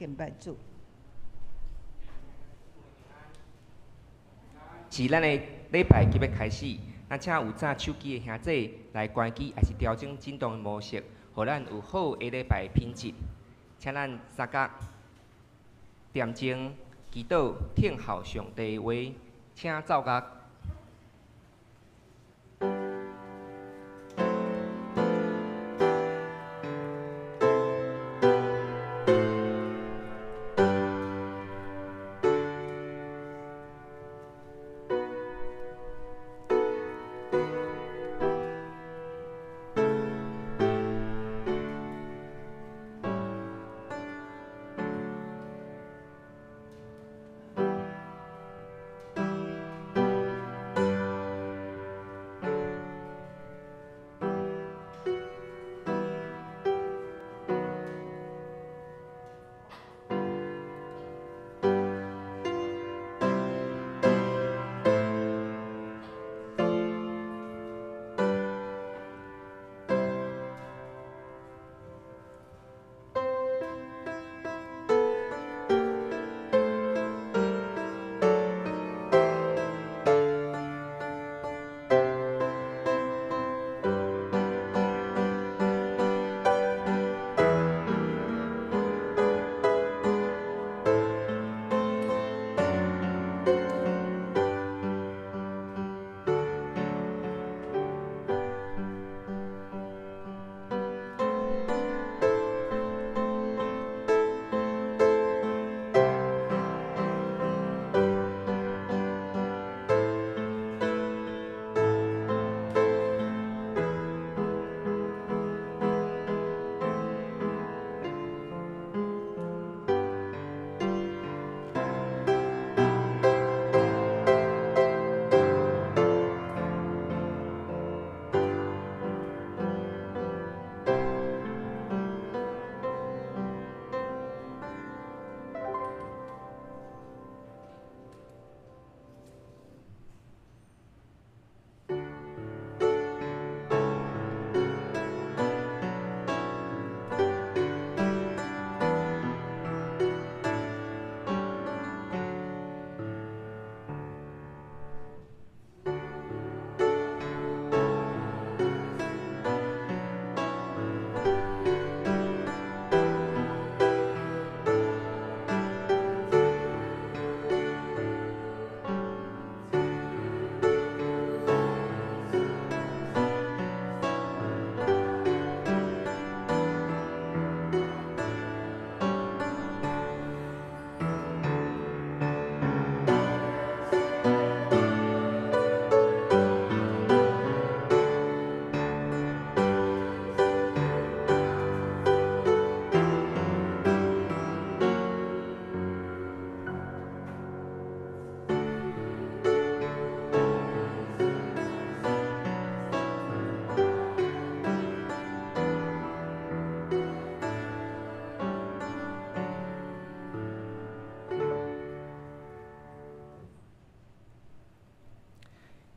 敬拜主。是咱的禮拜就欲開始，咱請有紮手機的兄弟來關機，抑是調整震動的模式，予咱有好的禮拜品質。請咱三角點鐘祈禱，聽候上帝的話，請奏樂。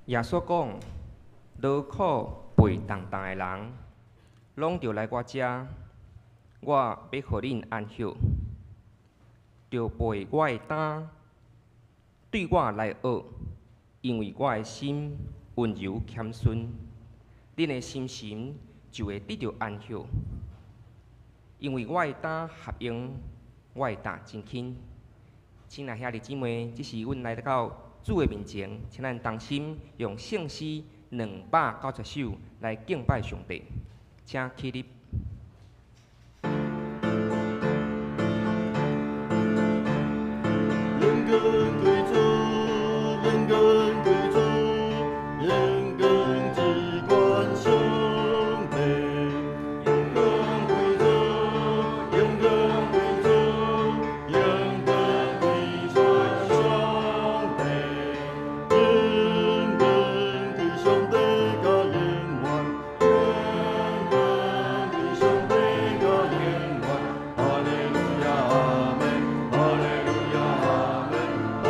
耶穌講：勞苦背重擔的人，攏著來我遮，我欲予恁安歇。著背我的擔，對我來學，因為我的心溫柔謙遜，恁的心神就會得著安歇。因為我的擔合用，我的擔真輕。親愛兄弟姊妹，這是阮來到主的面前，請咱同心用聖詩290首來敬拜上帝，請起立。榮光歸主，榮光歸主，榮光至懸上帝。榮光歸主，榮光歸主，榮光歸上帝。榮光歸上帝甲永遠，榮光歸上帝甲永遠。哈利路亞，阿門，哈利路亞，阿門，哈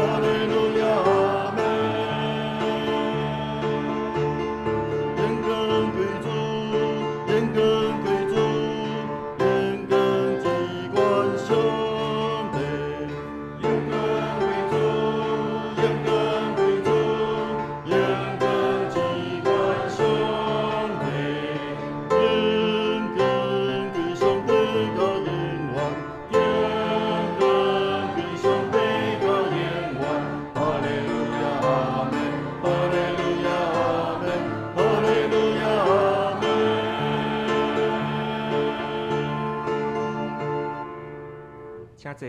坐。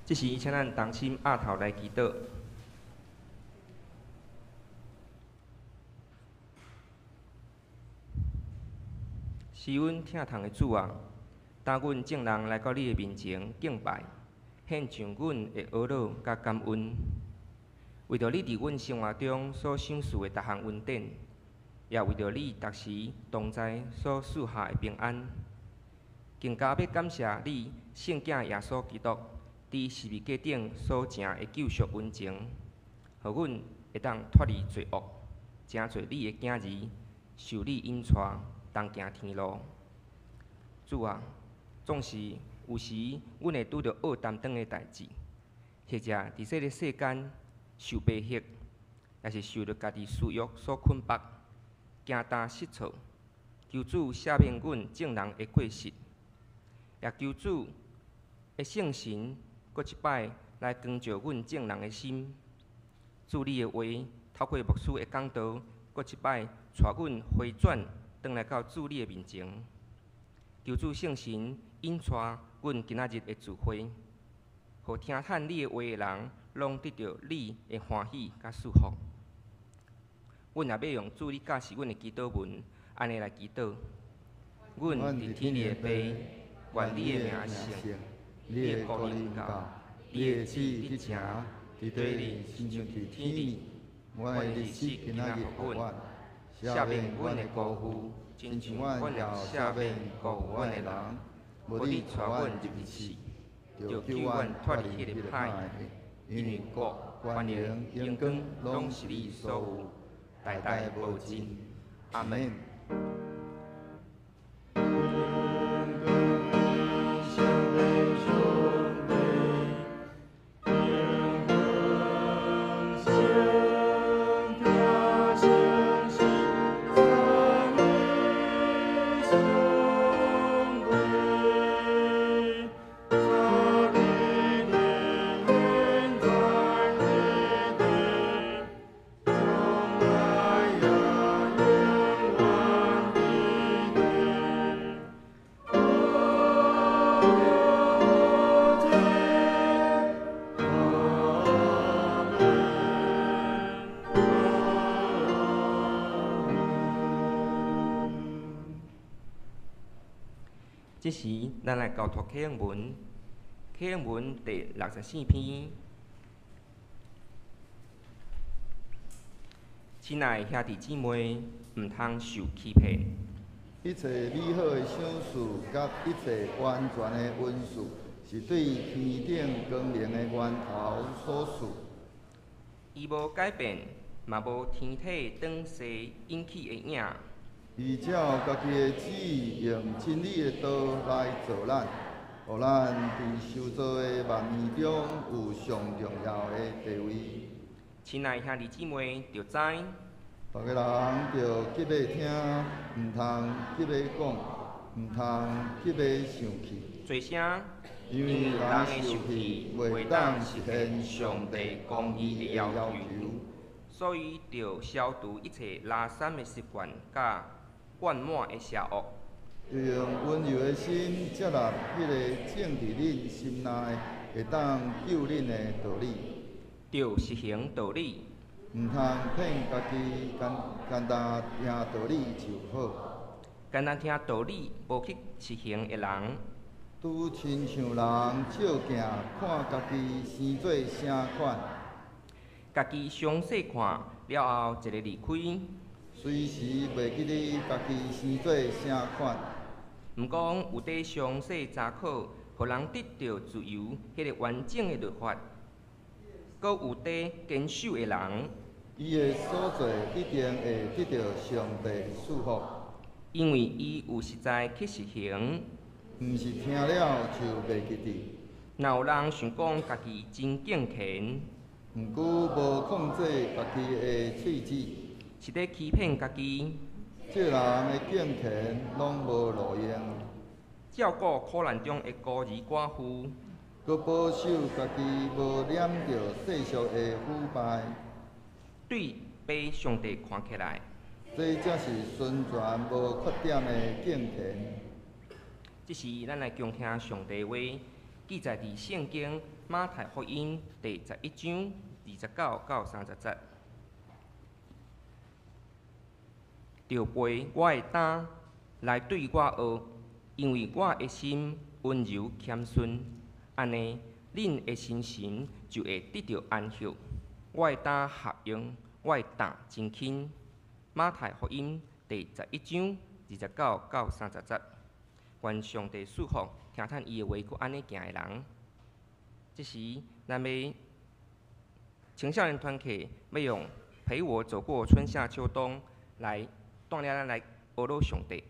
這時，請咱同心徼頭來祈禱。是阮疼痛的主啊，當阮眾人來到你的面前敬拜，獻上阮的呵咾佮感恩，為著你佇阮生活中所賞賜的逐項恩典，也為著你逐時同在所賜下的平安，更加欲感謝你聖囝耶穌基督佇十字架頂所成的救贖恩情，予阮會當脫離罪惡，成做你的囝兒，受你引帶，同行天路。主啊，總是有時阮會拄著惡擔當的代誌，或者佇這个世間受逼迫，抑是受著家己私欲所捆縛，驚膽失措。求主赦免阮眾人的過失，也求主的聖神閣一擺來光照阮眾人的心。主你的話透過牧師的講道，閣一擺帶阮回轉，轉來到主你的面前。求主聖神引帶阮今仔日的聚會，予聽覷你的話的人，攏得著你的歡喜佮祝福。阮也欲用主你教示阮的祈禱文，按呢來祈禱。阮佇天裡的父，願你的名聖，你的國臨到，你的旨意成，佇地裡親像佇天裡。阮的日子今仔日予阮，赦免阮的辜負，親像阮也赦免辜負阮的人。無你帶阮入去試，著救阮脫離彼个歹的，因為國、權能、榮光，攏是你所有，代代無盡。阿們。這時，咱來交託啟應文，啟應文第64篇。親愛兄弟姊妹，毋通受欺騙。一切美好的賞賜佮一切完全的恩賜，是對天頂光明的源頭所賜。伊無改變，嘛無天體轉西引起的影。伊照家己的旨意，用真理的道來造咱，予咱佇受造的萬物中有上重要的地位。親愛兄弟姊妹，著知。逐个人著急欲聽，毋通急欲講，毋通急欲生氣。做啥？因為人受氣，袂當實現上帝公義的要求。所以，著消除一切垃圾的習慣，佮灌滿的邪惡。著用溫柔的心接納彼个種佇恁心內會當救恁的道理。著實行道理。毋通騙家己，干干焦聽道理就好。干焦聽道理無去實行的人，拄親像人照鏡看家己生做啥款，家己詳細看了後，一个離開。隨時袂記得家己生做啥款。毋過有綴詳細查考，予人得著自由，彼个完整的律法，閣有綴堅守的人，伊的所做一定會得著上帝祝福。因為伊有實在去實行。毋是聽了就袂記得。若有人想講家己真敬虔，毋過無控制家己的喙舌，是咧欺騙家己。這人的敬虔攏無路用。照顧苦難中的孤兒寡婦，閣保守家己無染著世俗的腐敗。對被上帝看起來，這才是純全無缺點的敬虔。這這時，咱來恭聽上帝話，記載佇聖經馬太福音第11章29到30節。著背我的擔來對我學，因為我的心溫柔謙遜，按呢，恁的心神就會得著安息。我的擔合用，我的擔真輕。馬太福音第11章29到30節。願上帝賜福，聽趁伊的話，閣按呢行的人。這時，咱欲青少年團契欲用陪我走過春夏秋冬來帶領咱來學老上帝。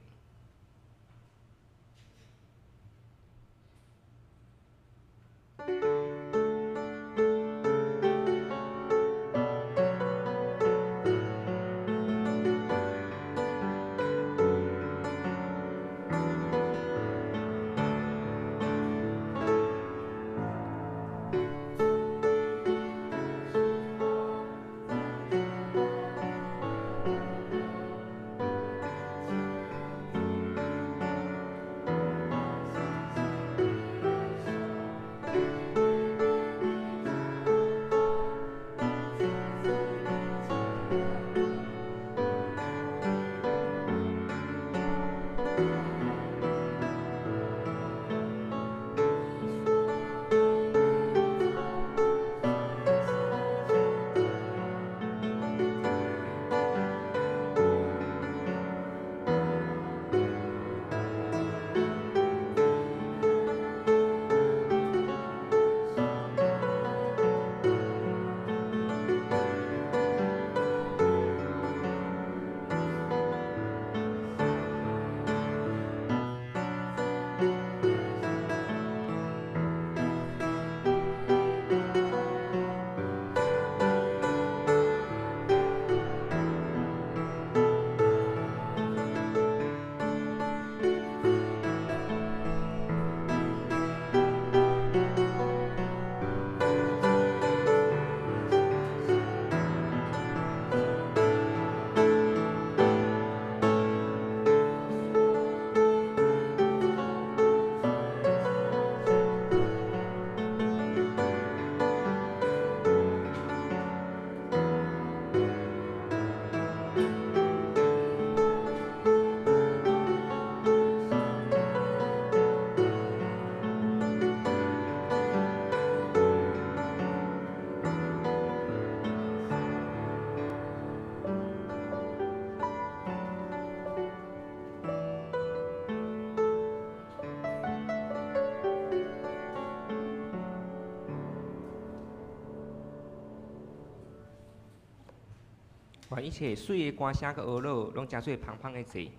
願一切媠的歌聲佮呵咾，攏成做芳芳的祭，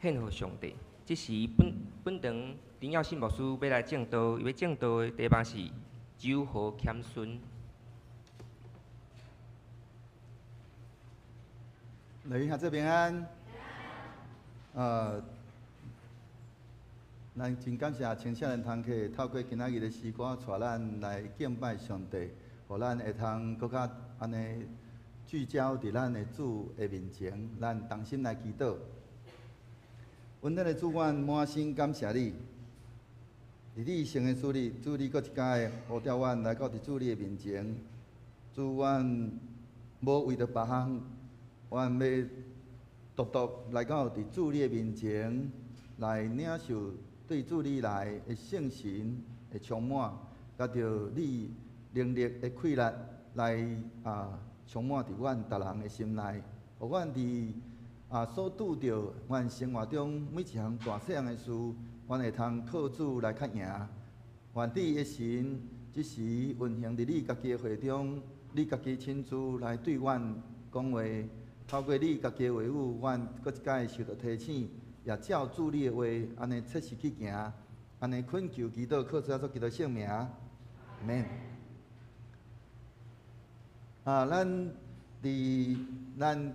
獻予上帝。這時本本堂林耀信牧師欲來證道，伊欲證道的題目是柔和謙遜。來，兄弟平安。咱真感謝青少年堂客透過今仔日的詩歌，帶咱來敬拜上帝，予咱會通閣較按呢聚焦佇咱的主的面前，咱同心來祈禱。恩典的主，阮滿心感謝你，佇你聖的主日，主你閣一擺呼召阮來到佇主你的面前。主，阮無為著別項，阮欲獨獨來到佇主你的面前，來領受對主你來的聖神的充滿，佮著你能力的氣力來充滿佇阮逐人的心內，予阮佇所拄著阮生活中每一項大細項的事，阮會通靠主來較贏。願你的神這時運行佇你家己的話中，你家己親自來對阮講話，透過你家己的話語，阮閣一擺受著提醒，也照主你的話，按呢切實去行，按呢懇求祈禱，靠主耶穌基督聖名，阿們。咱佇咱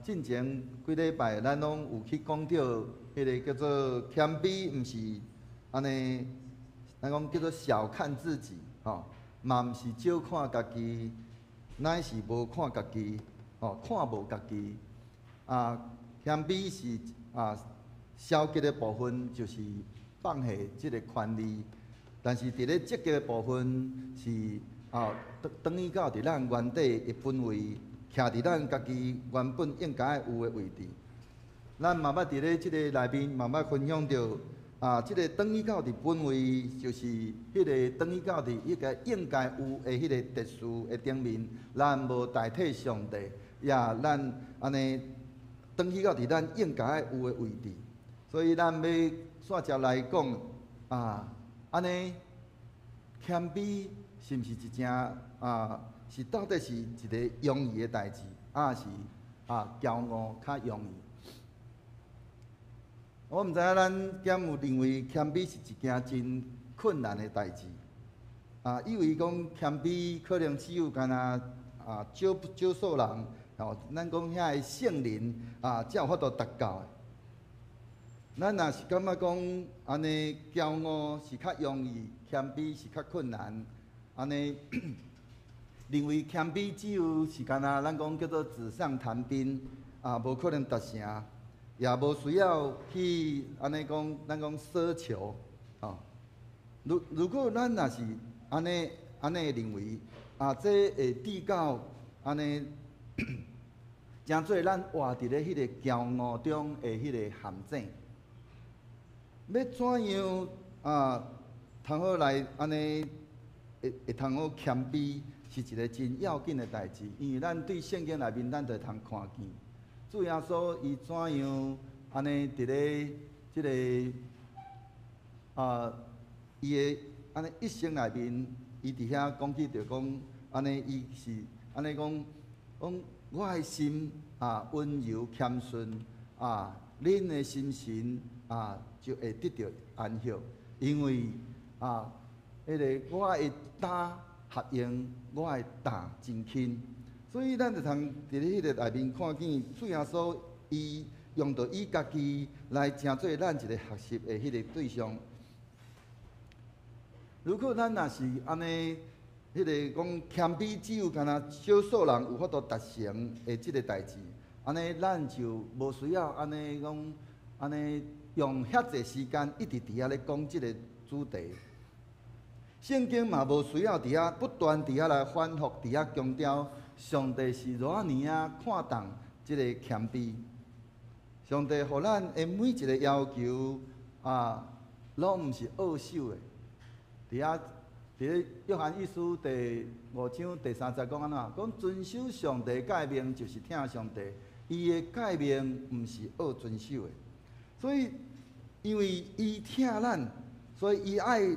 進前幾禮拜，咱攏有去講著彼个叫做謙卑，毋是按呢，咱講叫做小看自己，吼，嘛毋是少看家己，乃是無看家己，吼，看無家己。謙卑是消極的部分，就是放下這个權利，但是佇咧積極的部分是啊，轉轉去到佇咱原底的本位，徛佇咱家己原本應該有的位置。咱嘛捌佇咧這个內面嘛捌分享著啊，這個轉去到佇本位，就是彼个轉去到佇一個應該有的彼個秩序的頂面，咱無代替上帝，也咱按呢轉去到佇咱應該有的位置。所以咱欲煞接來講啊，按呢謙卑是毋是一件啊？是到底是一个容易的代誌，抑是啊驕傲較容易？我毋知影咱敢有認為謙卑是一件真困難的代誌？啊，以為講謙卑可能只有干焦啊少少數人，吼，咱講遐个聖人啊，才有法度達到的。咱若是感覺講按呢驕傲是較容易，謙卑是較困難，按呢認為謙卑只有是干焦咱講叫做紙上談兵，啊，無可能達成。也無需要去按呢講，咱講奢求，吼。如果咱若是按呢按呢認為，啊，這會致到按呢，成做咱活佇咧彼个驕傲中的彼個陷阱。欲怎樣啊，通好來按呢會會通好謙卑，是一个真要緊的代誌，因為咱對聖經內面，咱就會通看見。主耶穌伊怎樣按呢佇咧這个啊，伊的按呢一生內面，伊佇遐講起著講，按呢伊是按呢講，講我的心啊溫柔謙遜啊，恁的心神啊就會得著安息，因為啊，彼个我的擔合用，我的擔真輕。所以咱就通佇咧彼个內面看見主耶穌，伊用著伊家己來成做咱一个學習的彼个對象。如果咱若是按呢，彼个講謙卑只有干焦少數人有法度達成的這个代誌，按呢咱就無需要按呢講，按呢用遐濟時間一直佇遐咧講這个主題。聖經嘛無需要佇遐不斷佇遐來反覆佇遐強調上帝是偌爾仔看重這个謙卑。上帝予咱的每一个要求啊，攏毋是惡守的。佇遐佇咧約翰一書第五章第三節講按怎？講遵守上帝誡命就是疼上帝，伊的誡命毋是惡遵守的。所以，因為伊疼咱，所以伊愛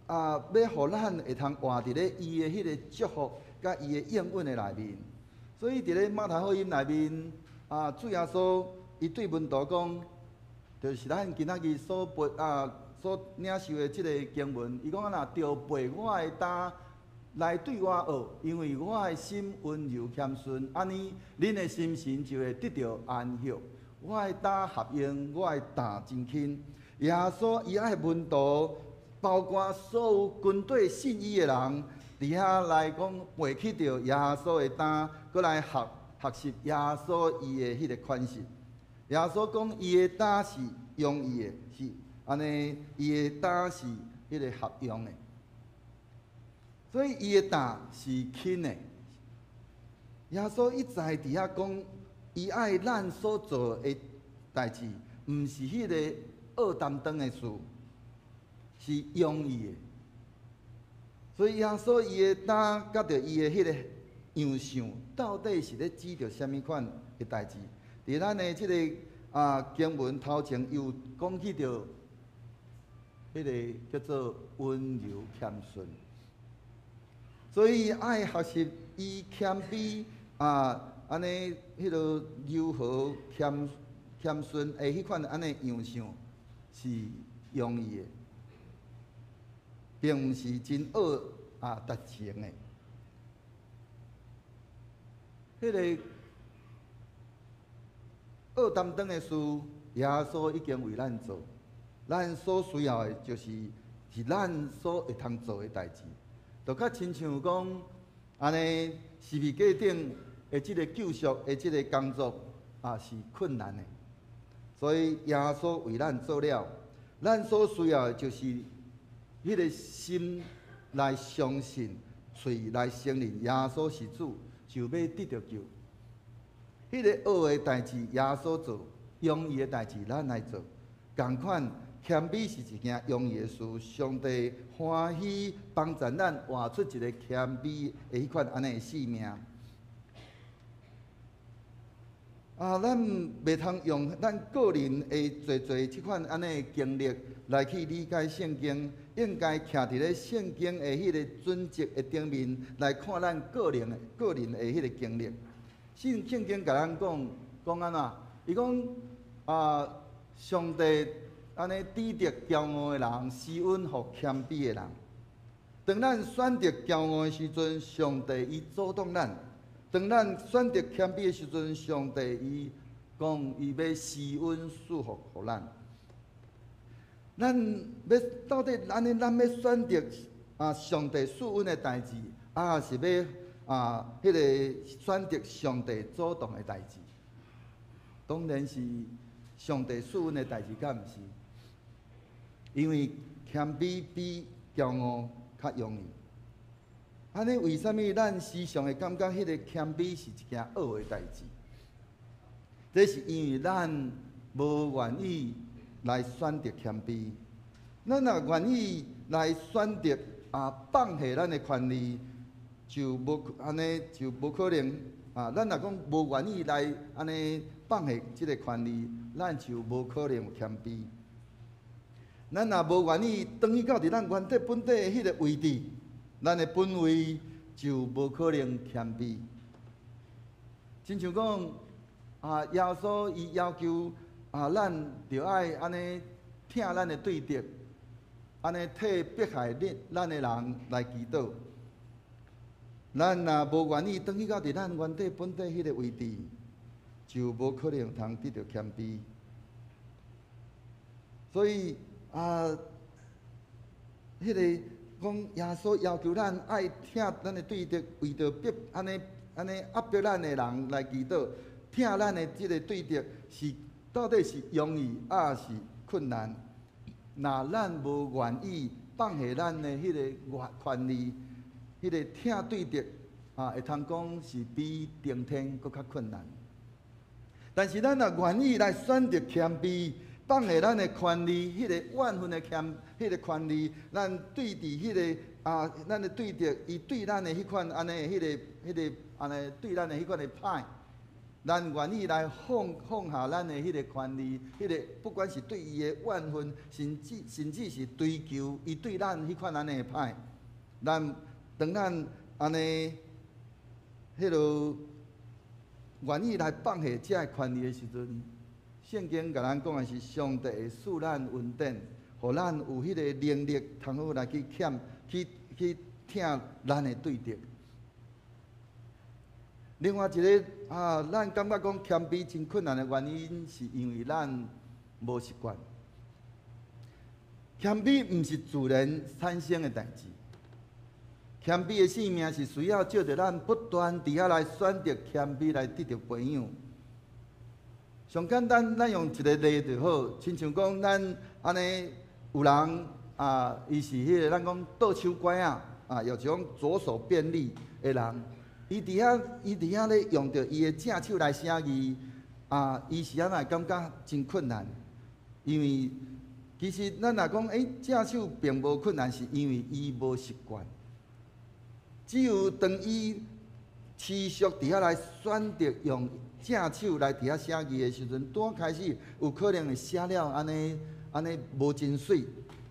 啊，欲予咱會通活佇咧伊的彼个祝福佮伊的應允的內面。所以佇咧馬太福音內面，啊，主耶穌伊對門徒講，就是咱今仔日所背啊所領受的這个經文，伊講按怎？著背我的擔來對我學，因為我的心溫柔謙遜，按呢，恁的心神就會得著安息。我的擔合用，我的擔真輕。耶穌伊愛門徒，包括所有跟綴信伊的人，佇遐來講背起著耶穌的擔，閣來學學習耶穌伊的彼个款式。耶穌講伊的擔是容易的，是按呢，伊的擔是彼个合用的，所以伊的擔是輕的。耶穌一再佇遐講，伊愛咱所做的代誌，毋是彼个惡擔當的事，是容易的。所以耶穌伊的擔，佮著伊的彼个樣相，到底是咧指著啥物款的代誌？佇咱的這个啊經文頭前又講起著彼个叫做溫柔謙遜，所以愛學習以謙卑啊，按呢彼个柔和謙謙遜的彼款按呢樣相是容易的，並毋是真惡啊達成的。彼个惡擔當的事，耶穌已經為咱做，咱所需要的就是是咱所會通做的代誌，就較親像講，按呢十字架頂的這个救贖的這个工作啊是困難的，所以耶穌為咱做了。咱所需要的就是彼个心來相信，喙來承認耶穌是主，就欲得著救。彼個惡的代誌耶穌做，容易的代誌咱來做。仝款謙卑是一件容易的事，上帝歡喜幫助咱活出一個謙卑的彼款按呢的生命。啊，咱袂通用咱個人的濟濟這款按呢的經歷來去理解聖經，應該徛佇咧聖經的彼個準則的頂面來看咱個人的個人的彼個經歷。聖聖經共咱講講按怎？伊講啊，上帝按呢抵擋驕傲的人，施恩予謙卑的人。當咱選擇驕傲的時陣，上帝伊阻擋咱；當咱選擇謙卑的時陣，上帝伊講伊欲施恩賜福予咱。咱欲到底按呢？咱欲選擇啊，上帝賜恩的代誌，抑是欲啊，彼個選擇上帝阻擋的代誌？當然是上帝賜恩的代誌，敢毋是？因為謙卑比驕傲較容易。按呢，為啥物咱時常會感覺彼個謙卑是一件惡的代誌？這是因為咱無願意來選擇謙卑。咱若願意來選擇啊放下咱的權利，就無按呢就無可能啊！咱若講無願意來按呢放下這个權利，咱就無可能有謙卑。咱若無願意轉去到佇咱原底本底的彼个位置，咱的本位就無可能謙卑。親像講啊，耶穌伊要求啊，咱著愛按呢疼咱的對敵，按呢替迫害恁咱的人來祈禱。咱若無願意轉去到佇咱原底本底彼个位置，就無可能通得著謙卑。所以啊，彼个講耶穌要求咱愛疼咱的對敵，為著逼按呢按呢壓迫咱的人來祈禱，疼咱的這个對敵是到底是容易抑是困難？若咱無願意放下咱的彼个權利，彼个疼對敵啊，會通講是比登天閣較困難。但是咱若願意來選擇謙卑，放下咱的權利，彼個怨恨的謙，彼個權利，咱對佇彼个啊，咱的對敵，伊對咱的彼款按呢，彼个彼个按呢對咱的彼款的歹，咱願意來放放下咱的彼个權利，彼个不管是對伊的怨恨，甚至甚至是追求伊對咱彼款按呢的歹，咱當咱按呢，彼落願意來放下這个權利的時陣，聖經共咱講的是，上帝會賜咱恩典，予咱有彼個能力，通好來去欠、去去疼咱的對敵。另外一个啊，咱感覺講謙卑真困難的原因，是因為咱無習慣。謙卑毋是自然產生的代誌，謙卑的生命是需要藉著咱不斷佇遐來選擇謙卑來得著培養。上簡單，咱用一个例就好，親像講咱按呢有人啊，伊是彼个咱講倒手拐仔啊，又是講左手便利的人，伊佇遐伊佇遐咧用著伊的正手來寫字啊，伊是按怎會感覺真困難？因為其實咱若講正手並無困難，是因為伊無習慣。只有當伊持續佇遐來選擇用正手來佇遐寫字的時陣，拄開始有可能會寫了按呢按呢無真媠，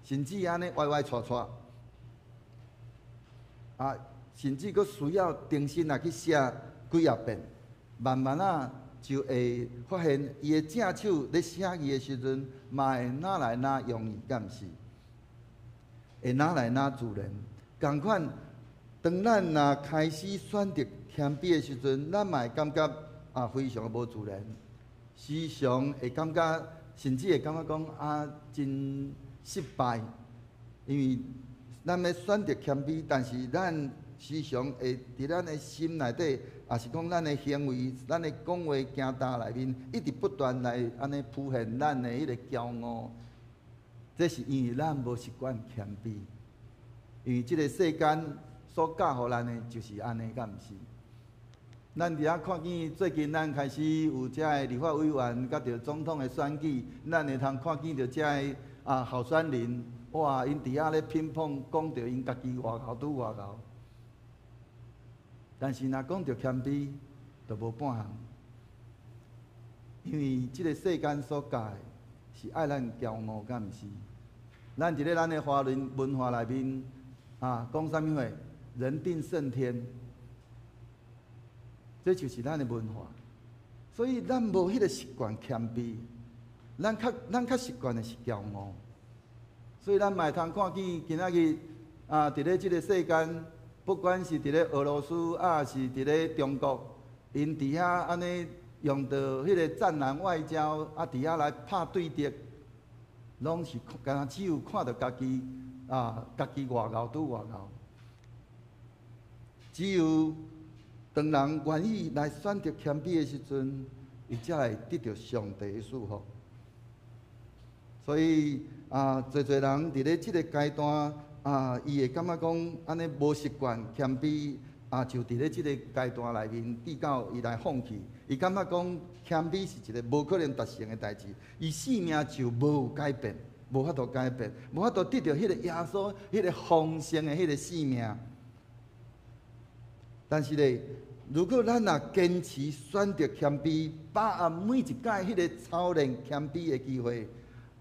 甚至按呢歪歪斜斜，啊，甚至閣需要重新來去寫幾仔遍，慢慢仔就會發現伊的正手咧寫字的時陣，嘛會愈來愈容易，敢毋是？會愈來愈自然。仝款，當咱若開始選擇謙卑的時陣，咱嘛會感覺啊非常的無自然，時常會感覺，甚至會感覺講啊真失敗，因為咱欲選擇謙卑，但是咱時常會佇咱的心內底，抑是講咱的行為、咱的講話、行動內面，一直不斷來按呢浮現咱的彼个驕傲。這是因為咱無習慣謙卑，因為這个世間所教予咱的就是按呢，敢毋是？咱佇遐看見最近咱開始有遮个立法委員佮著總統的選舉，咱會通看見著遮个候選人，哇！𪜶佇遐咧乒乓，講著𪜶家己偌𠢕拄偌𠢕。但是若講著謙卑，就無半項，因為這个世間所教的是愛咱驕傲，敢毋是？咱佇咧咱的華人文化內面，講啥物話？人定勝天，這就是咱的文化。所以咱無彼个習慣謙卑，咱較習慣的是驕傲。所以咱嘛會通看見今仔日佇咧這个世間，不管是佇咧俄羅斯，抑是佇咧中國，𪜶佇遐按呢用著彼个戰狼外交，佇遐來拍對敵，攏是敢若只有看著家己，家己偌𠢕拄偌𠢕。只有當人願意來選擇謙卑的時陣，伊才會得著上帝的祝福。所以濟濟人佇咧這个階段，伊會感覺講按呢無習慣謙卑，就佇咧這个階段內面，直到伊來放棄，伊感覺講謙卑是一个無可能達成的代誌，伊生命就無改變，無法度改變，無法度得著彼个耶穌彼个豐盛的彼个生命。但是咧，如果咱若堅持選擇謙卑，把握每一擺彼个操練謙卑的機會，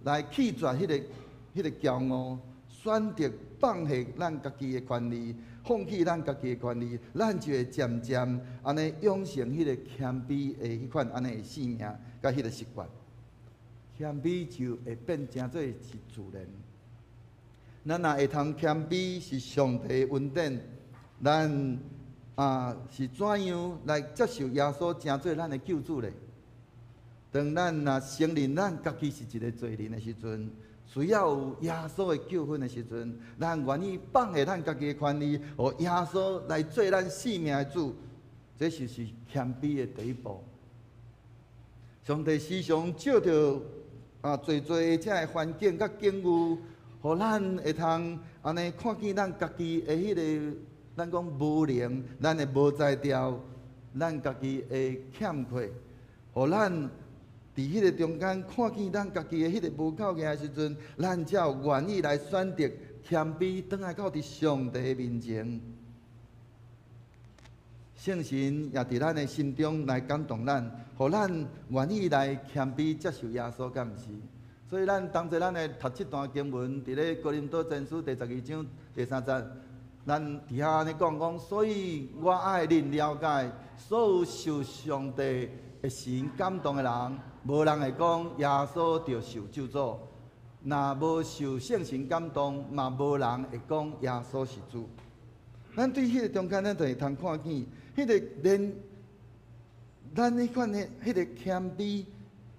來棄絕彼个驕傲，選擇放下咱家己的權利，放棄咱家己的權利，咱就會漸漸按呢養成彼个謙卑的彼款按呢的生命，佮彼个習慣。謙卑就會變成做是自然。咱若會通謙卑，是上帝的恩典，咱是怎樣來接受耶穌成做咱的救主咧？當咱若承認咱家己是一个罪人的時陣，需要有耶穌的救恩的時陣，咱願意放下咱家己的權利，予耶穌來做咱生命的主，這就是謙卑的第一步。上帝時常借著濟濟的這个環境佮境遇，予咱會通按呢看見咱家己的彼个，咱講無能，咱的無才調，咱家己的欠缺，予咱佇彼个中間看見咱家己的彼个無夠額的時陣，咱才有願意來選擇謙卑，轉來到佇上帝的面前。聖神也佇咱的心中來感動咱，予咱願意來謙卑接受耶穌，敢毋是？所以咱當作咱來讀這段經文，佇咧哥林多前書第12章第三節，咱佇遐按呢講講，所以我愛恁了解，所有受上帝的神感動的人，無人會講耶穌著受咒詛；若無受聖神感動，嘛無人會講耶穌是主。咱對彼个中間，咱就會通看見，彼个連咱彼款的彼个謙卑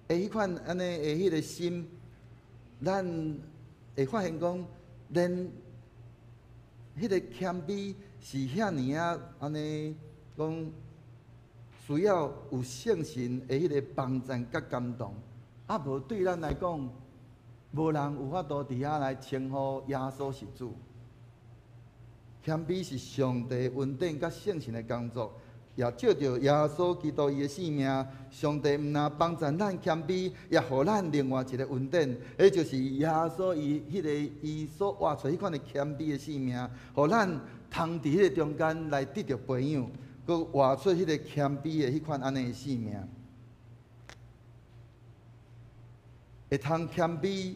的彼款按呢的彼个心，咱會發現講，連彼个謙卑是遐爾仔按呢講，需要有聖神的彼个幫贊佮感動，無對咱來講，無人有法度佇遐來稱呼耶穌是主。謙卑是上帝恩典佮聖神的工作，也借著耶穌基督伊的性命，上帝毋但幫贊咱謙卑，也予咱另外一个恩典，彼就是耶穌伊彼个伊所活出彼款的謙卑的性命，予咱通佇彼个中間來得著培養，閣活出彼個謙卑的彼款按呢的性命。會通謙卑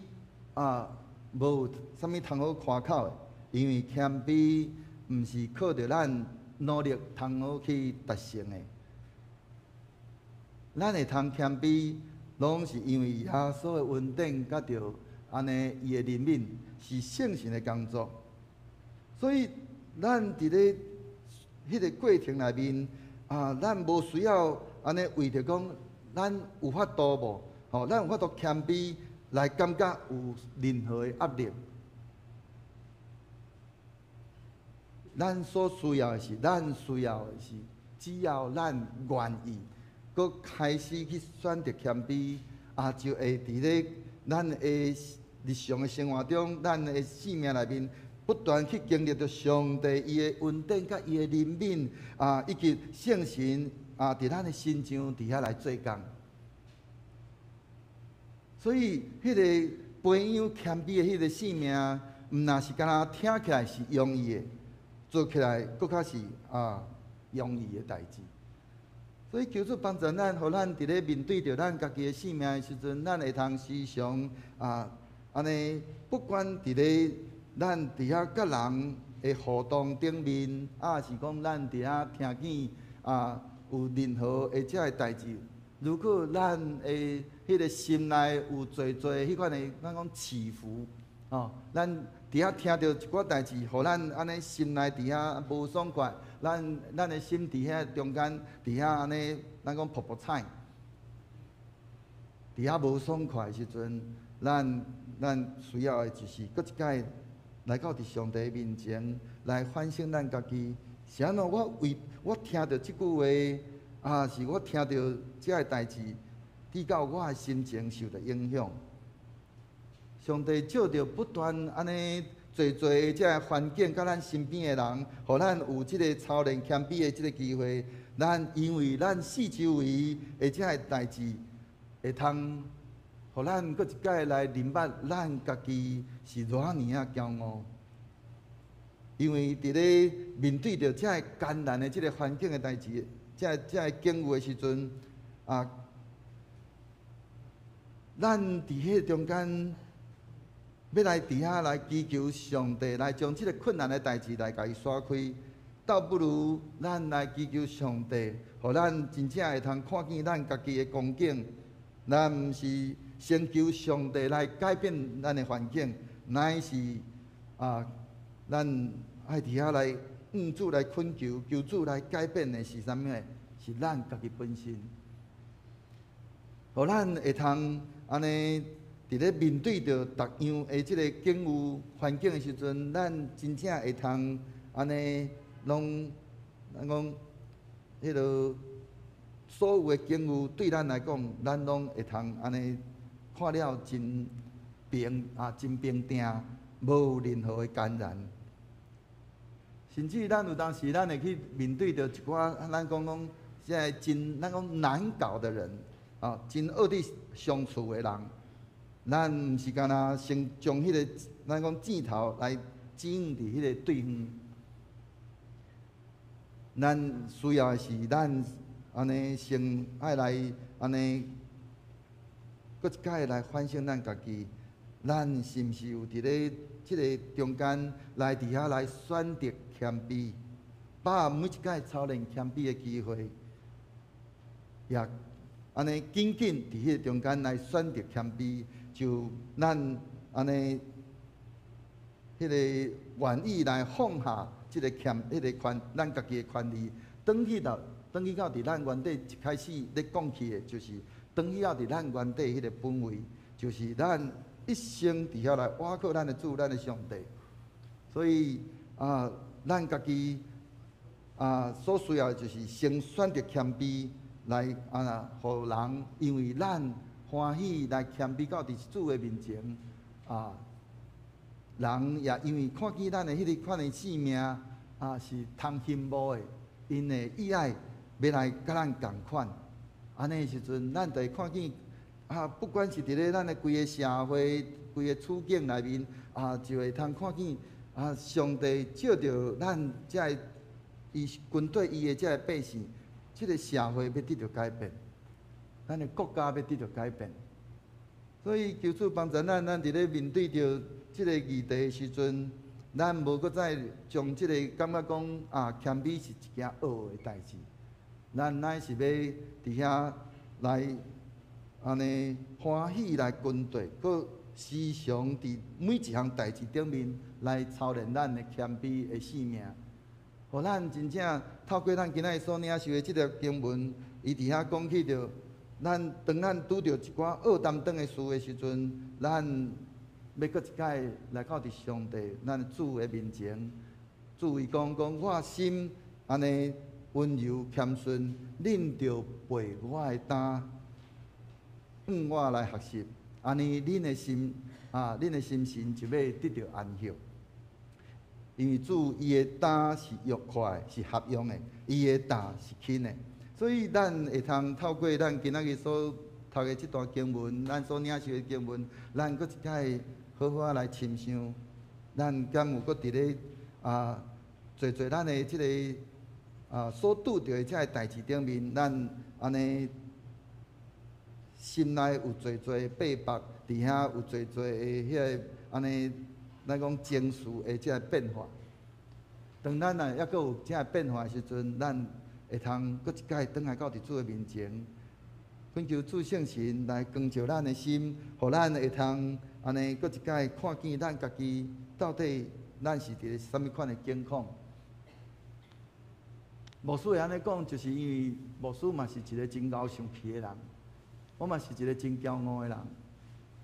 無啥物通好誇口的，因為謙卑毋是靠著咱努力通好去達成的。咱會通謙卑，攏是因為耶穌的恩典，佮著按呢伊的憐憫，是聖神的工作。所以咱佇咧彼个過程內面咱無需要按呢為著講咱有法度無？吼，咱有法度謙卑來感覺有任何的壓力。咱所需要的是，咱需要的是，只要咱願意，閣開始去選擇謙卑，就會佇咧咱的日常的生活中，咱的生命內面不斷去經歷著上帝伊的恩典佮伊的憐憫啊，以及聖神啊，佇咱的身上佇遐來做工。所以，彼個培養謙卑的彼個生命，毋若是干焦聽起來是容易的，做起來閣較是容易的代誌。所以求主幫助咱，予咱佇咧面對著咱家己的生命的時陣，咱會通時常按呢，不管佇咧咱佇遐佮人的互動頂面，抑是講咱佇遐聽見有任何的這个代誌，如果咱的彼個心內有濟濟彼款的，咱講起伏，哦，咱佇遐聽著一寡代誌，予咱按呢心內佇遐無爽快，咱的心佇遐中間佇遐按呢，咱講噗噗踩，佇遐無爽快的時陣，咱需要的就是閣一擺來到佇上帝面前來反省咱家己，是按怎我為我聽著這句話，抑是我聽著這个代誌，致到我的心情受著影響。上帝藉著不斷按呢濟濟這个環境，佮咱身邊的人，予咱有這个操練謙卑的這个機會。咱因為咱四周圍的這个代誌，會通予咱閣一擺來認捌咱家己是偌爾仔驕傲。因為佇咧面對著這个艱難的這个環境的代誌，這个境遇的時陣，咱佇彼個中間，欲來佇遐來祈求上帝來將這个困難的代誌來共伊徙開，倒不如咱來祈求上帝，予咱真正會通看見咱家己的光景。咱毋是先求上帝來改變咱的環境，乃是咱愛佇遐來向主來懇求，求主來改變的是啥物？是咱家己本身，予咱會通按呢佇咧面對著逐樣的這个境遇環境的時陣，咱真正會通按呢攏咱講彼个所有的境遇對咱來講，咱攏會通按呢看了真平啊，真平定，無任何的艱難。甚至咱有當時，咱會去面對著一寡咱講講這个真咱講難搞的人，真惡佇相處的人，咱毋是干焦先將彼个咱講箭頭來指向佇彼个對方。咱需要的是咱按呢先愛來按呢，閣一擺來反省咱家己，咱是毋是有佇咧這个中間來佇遐來選擇謙卑，把握每一擺操練謙卑的機會，也按呢緊緊佇彼个中間來選擇謙卑，就咱按呢彼个願意來放下這个謙，彼个權，咱家己的權利，轉去到佇咱原底一開始咧講起的，就是轉去到佇咱原底彼个本位，就是咱一生佇遐來倚靠咱的主，咱的上帝。所以啊，咱家己所需要的就是先選擇謙卑來啊，予人因為咱歡喜來謙卑到佇主的面前啊，人也因為看見咱的彼个款的生命是通羨慕的，𪜶會意愛欲來佮咱仝款。按呢時陣，咱就會看見，不管是佇咧咱的規个社會、規个處境內面，就會通看見，上帝藉著咱這个伊軍隊伊的這个百姓，這个社會欲得著改變，咱的國家欲得著改變。所以求主幫助咱，咱佇咧面對著這個議題的時陣，咱無閣再將這个感覺講謙卑是一件惡的代誌，咱乃是欲佇遐來按呢歡喜來跟綴，閣時常佇每一項代誌頂面來操練咱的謙卑的生命，予咱真正透過咱今仔日所領受的這个經文，伊佇遐講起著，咱當咱拄著一寡惡擔當的事的時陣，咱欲閣一擺來到佇上帝咱主的面前，主伊講講我心按呢溫柔謙遜，恁著背我的擔，向我來學習，按呢恁的心啊，恁的心神就欲得著安息。因為主伊的擔是愉快的，是合用的；伊的擔是輕的。所以咱會通透過咱今仔日所讀的這段經文，咱所領受的經文，咱閣一擺好好仔來深想，咱敢有閣佇咧啊，濟濟咱的這个啊所拄著的這个代誌頂面，咱按呢心內有濟濟逼迫，佇遐有濟濟的彼个按呢，咱講情緒的這个變化。當咱若猶閣有這个變化的時陣，咱會通閣一擺轉來到佇主的面前，懇求主聖神來光照咱的心，予咱會通按呢閣一擺看見咱家己到底咱是佇咧啥物款的境況。牧師會按呢講，就是因為牧師嘛是一个真𠢕生氣的人，我嘛是一个真驕傲的人，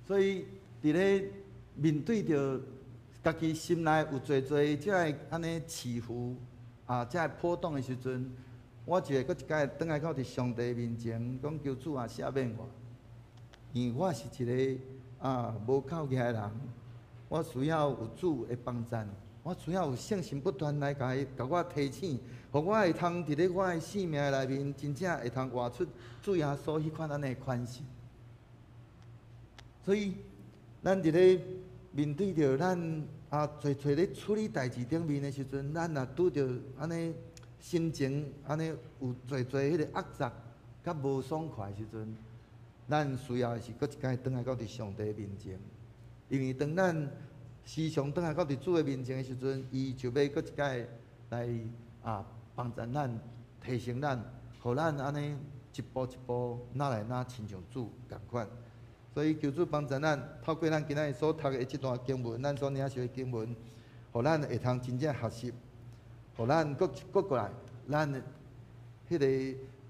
所以佇咧面對著家己心內有濟濟這个按呢起伏啊，這个波動的時陣，我就會閣一擺轉來到佇上帝面前，講求主啊赦免我，因為我是一个啊無夠額的人，我需要有主的幫贊，我需要有聖神不斷來共伊共我提醒，予我會通佇咧我的生命內面，真正會通活出主耶穌彼款按呢款式。所以，咱佇咧面對著咱啊濟濟咧處理代誌頂面的時陣，咱若拄著按呢心情按呢有濟濟彼个壓榨佮無爽快的時陣，咱需要的是閣一擺轉來到佇上帝面前，因為當咱時常轉來到佇主的面前的時陣，伊就欲閣一擺來啊幫助咱、提醒咱，予咱按呢一步一步愈來愈親像主仝款。所以求主幫助咱，透過咱今仔日所讀的這段經文，咱所領受的經文，予咱會通真正學習，予咱閣閣過來，咱彼个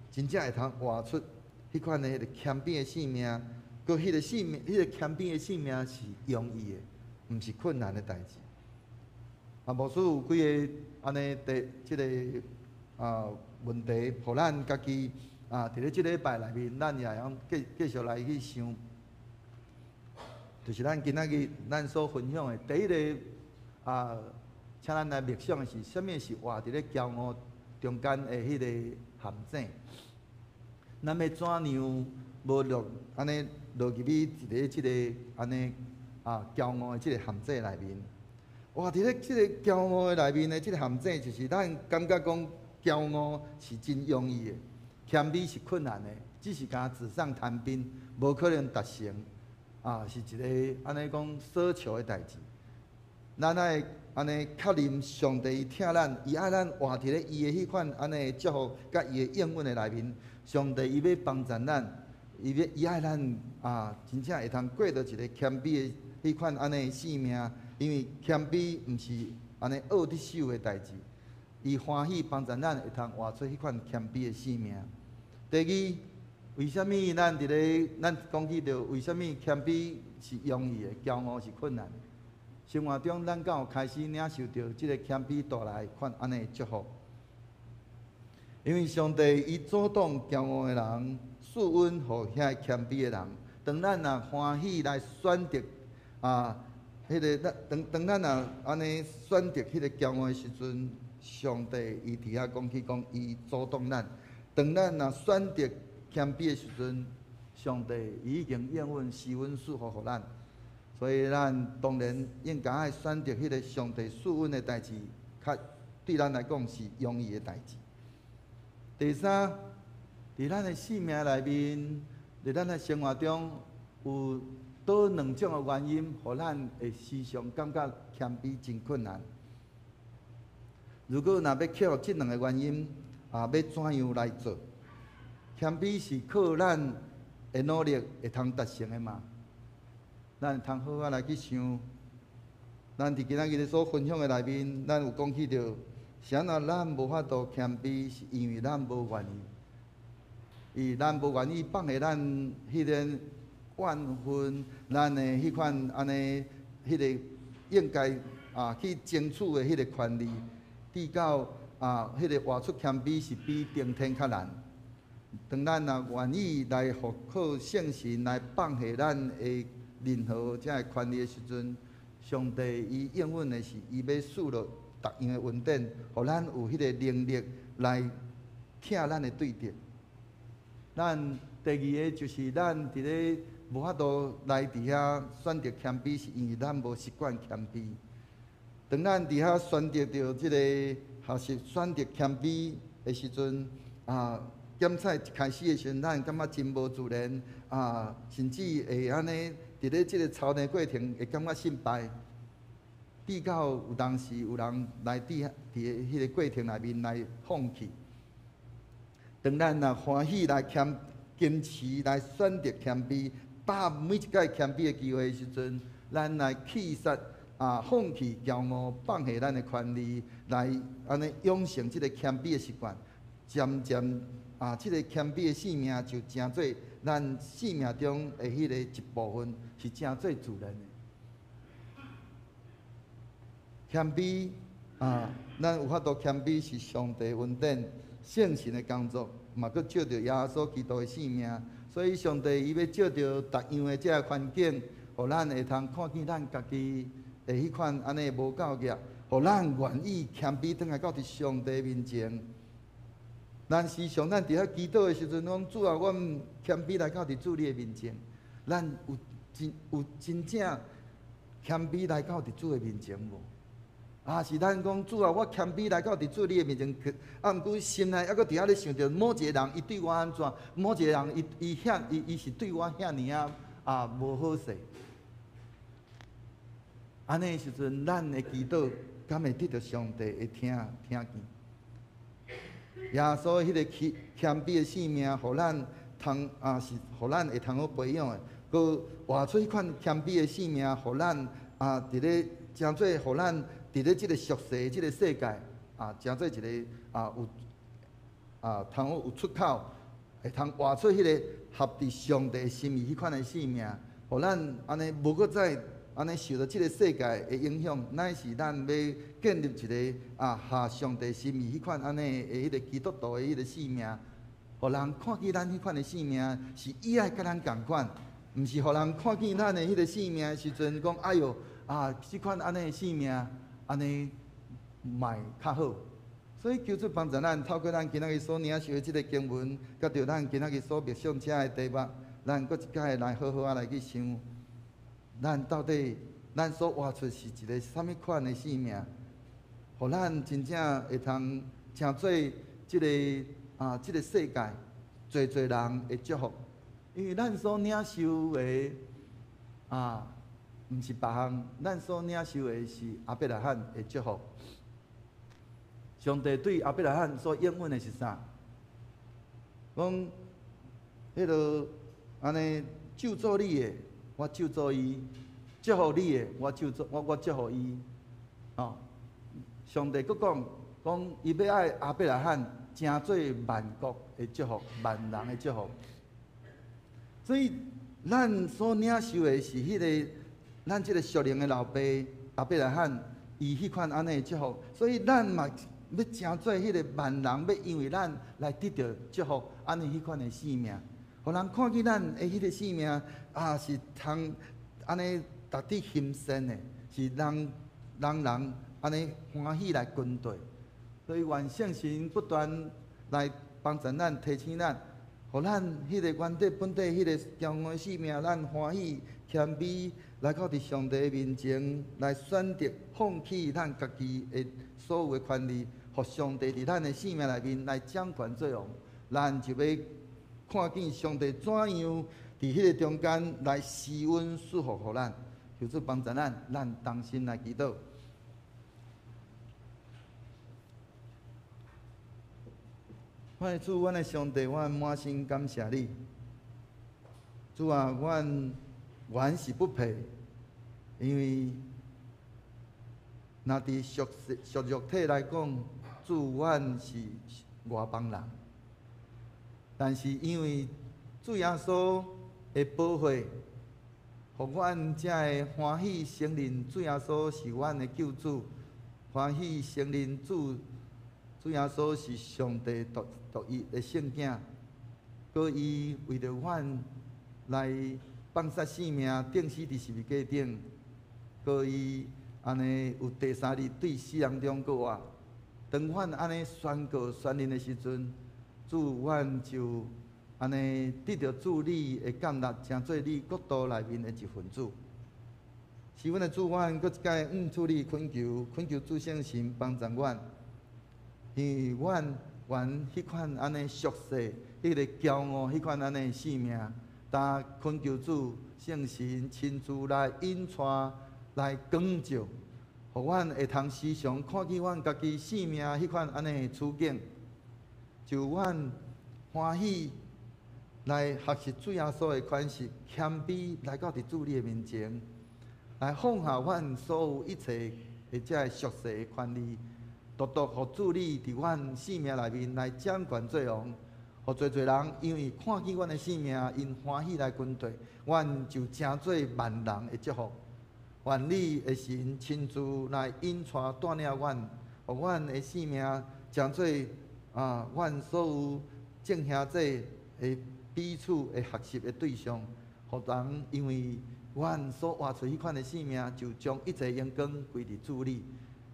真正會通活出彼款的彼个謙卑的生命，閣彼个生命，彼个謙卑的生命是容易的，毋是困難的代誌。啊，牧師有幾个按呢的這个啊問題，予咱家己啊，佇咧這禮拜內面，咱也會用繼繼續來去想。就是咱今仔日咱所分享的第一个啊，請咱來默想的是，啥物是活佇咧驕傲中間的彼个陷阱？咱欲怎樣無落按呢落入去一个這个按呢啊驕傲的這个陷阱內面？活佇咧這个驕傲的內面的這个陷阱，就是咱感覺講驕傲是真容易的，謙卑是困難的，只是干紙上談兵，無可能達成。啊，是一个按呢講奢求的代誌。咱愛按呢確認上帝疼咱，伊愛咱活佇咧伊的彼款按呢祝福佮伊的應允的內面。上帝伊欲幫助咱，伊欲伊愛咱啊，真正會通過著一个謙卑的彼款按呢生命。因為謙卑毋是按呢握佇手的代誌，伊歡喜幫助咱會通活出彼款謙卑的生命。第二，為啥物咱佇咧咱講起著為啥物謙卑是容易的，驕傲是困難的？生活中咱敢有開始領受著這个謙卑帶來款按呢祝福？因為上帝伊阻擋驕傲的人，賜恩予遐謙卑的人。當咱若歡喜來選擇啊，彼个咱當當咱若按呢選擇彼个驕傲的時陣，上帝伊佇遐講起講，伊阻擋咱。當咱若選擇謙卑的時陣，上帝已經應允施恩賜福予咱，所以咱當然應該愛選擇彼个上帝賜恩的代誌，較對咱來講是容易的代誌。第三，佇咱的生命內面，佇咱的生活中，有佗兩種的原因，予咱會時常感覺謙卑真困難。如果若欲克服這兩个原因，啊，欲怎樣來做？謙卑是靠咱的努力會通達成的嗎？咱會通好好來去想。咱佇今仔日所分享的內面，咱有講起著，是按怎咱無法度謙卑，是因為咱無願意。伊咱無願意放下咱彼个怨恨，咱的彼款按呢，彼个應該啊去爭取的彼个權利，直到啊彼个活出謙卑是比登天較難。當咱若願意來倚靠聖神來放下咱的任何遮个權利的時陣，上帝伊應允的是，伊欲賜落逐樣的恩典，予咱有彼个能力來疼咱的對敵。咱第二个就是咱佇咧無法度來佇遐選擇謙卑，是因為咱無習慣謙卑。當咱佇遐選擇著這个學習選擇謙卑的時陣，啊，檢採一開始的時陣，咱感覺真無自然，啊，甚至會按呢佇咧這个操練過程會感覺失敗。直到有當時有人來佇佇彼个過程內面來放棄。當咱若歡喜來謙堅持來選擇謙卑，把握每一擺謙卑的機會的時陣，咱來棄殺啊，放棄驕傲，放下咱的權利，來按呢養成這个謙卑的習慣，漸漸啊，這个謙卑的生命就成做咱生命中的彼个一部分，是成做自然的。謙卑啊，咱有法度謙卑是上帝恩典聖神的工作，嘛閣借著耶穌基督的性命，所以上帝伊欲借著逐樣的這个環境，予咱會通看見咱家己的彼款按呢無夠額，予咱願意謙卑轉來到佇上帝面前。咱時常咱佇遐祈禱的時陣，講主啊，阮謙卑來到佇主你的面前，咱有真有真正謙卑來到佇主的面前無？啊，是咱講主啊，我謙卑來到佇主你的面前，啊，毋過心內猶閣佇遐咧想著某一個人，伊對我按怎？某一個人，伊伊遐伊伊是對我遐爾仔啊無好勢。按呢時陣，咱的祈禱敢會得著上帝的聽聽見？耶穌彼個謙謙卑的生命，予咱通啊是予咱會通好培養的，閣活出彼款謙卑的生命，予咱啊佇咧成做予咱。佇咧這个俗世這个世界，啊，成做一个啊有啊通好有出口，會通活出彼个合佇上帝心意彼款的生命，予咱按呢無閣再按呢受著這个世界的影響，乃是咱欲建立一个啊合上帝心意彼款按呢的彼个基督徒的彼个生命，予人看見咱彼款的生命是伊愛佮咱仝款，毋是予人看見咱的彼个生命的時陣講哎喲啊，這款按呢的生命。按呢嘛較好，所以求主幫助咱，透過咱今仔日所領受的這个經文，佮著咱今仔日所默想這个題目，咱閣一擺來好好仔來去想，咱到底咱所活出是一个啥物款的生命，予咱真正會通成做這个啊這个世界濟濟人的祝福，因為咱所領受的啊。毋是別項，咱所領受的是亞伯拉罕的祝福。上帝對亞伯拉罕所應允的是啥？講，彼个按呢咒詛你的，我咒詛伊；祝福你的，我咒詛我我祝福伊。哦，上帝閣講，講伊欲愛亞伯拉罕成做萬國的祝福，萬人的祝福。所以，咱所領受的是彼个。咱這个屬靈的老爸亞伯拉罕，伊彼款按呢的祝福，所以咱嘛欲成做彼个萬人，欲因為咱來得著祝福，按呢彼款的生命，予人看見咱的彼个生命啊，是通按呢值得欣羨的，是人人人按呢歡喜來跟隨。所以願聖神不斷來幫助咱，提醒咱，予咱彼个原底本底彼个驕傲的生命，咱歡喜謙卑。來到佇上帝面前，來選擇放棄咱家己的所有的權利，予上帝佇咱的生命內面來掌權作王。咱就欲看見上帝怎樣佇彼個中間來施恩賜福予咱，求主幫助咱，咱同心來祈禱。我的主，阮的上帝，我滿心感謝你。主啊，阮原是不配，因為若佇屬屬肉體來講，主阮是外邦人。但是因為主耶穌的寶血，予阮才會歡喜承認主耶穌是阮的救主，歡喜承認主主耶穌是上帝獨獨一的聖子，閣伊為著阮來放殺性命，釘死佇十字架頂，閣伊按呢有第三日對死人中復活。當阮按呢宣告宣認的時陣，主，阮就按呢得著主你的建立，成做你國度內面的一份子。是阮的主，阮閣一擺向主你懇求，懇求主聖神幫助阮，因為阮願彼款按呢俗世、彼个驕傲、彼款按呢性命，但懇求主聖神親自來引帶、來光照，予阮會通時常看見阮家己性命彼款按呢處境，就阮歡喜來學習主耶穌的款式，謙卑來到佇主你的面前，來放下阮所有一切的這个俗世的權利，獨獨予主你佇阮性命內面來掌權做王，予濟濟人因為看見阮的性命，𪜶歡喜來跟隨，阮就成做萬人的祝福。願你的神親自來引帶帶領阮，予阮的性命成做阮所有眾兄弟的彼此的學習的對象，予人因為阮所活出彼款的性命，就將一切榮光歸佇主裡。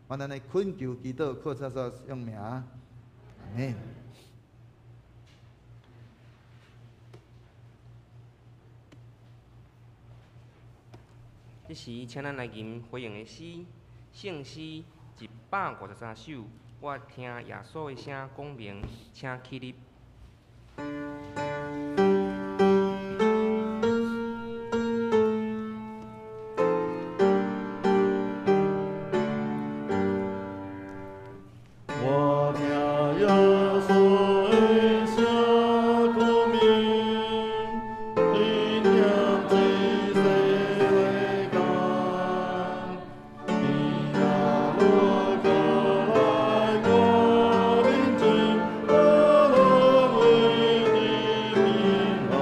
阮按呢懇求祈禱，靠主耶穌聖名，阿們。這時，請咱來吟回應的詩，聖詩153首。我聽耶穌的聲講明，請起立。我聽耶穌的聲講明，你念這世間，伊若無過來我面前，我攏會得平安。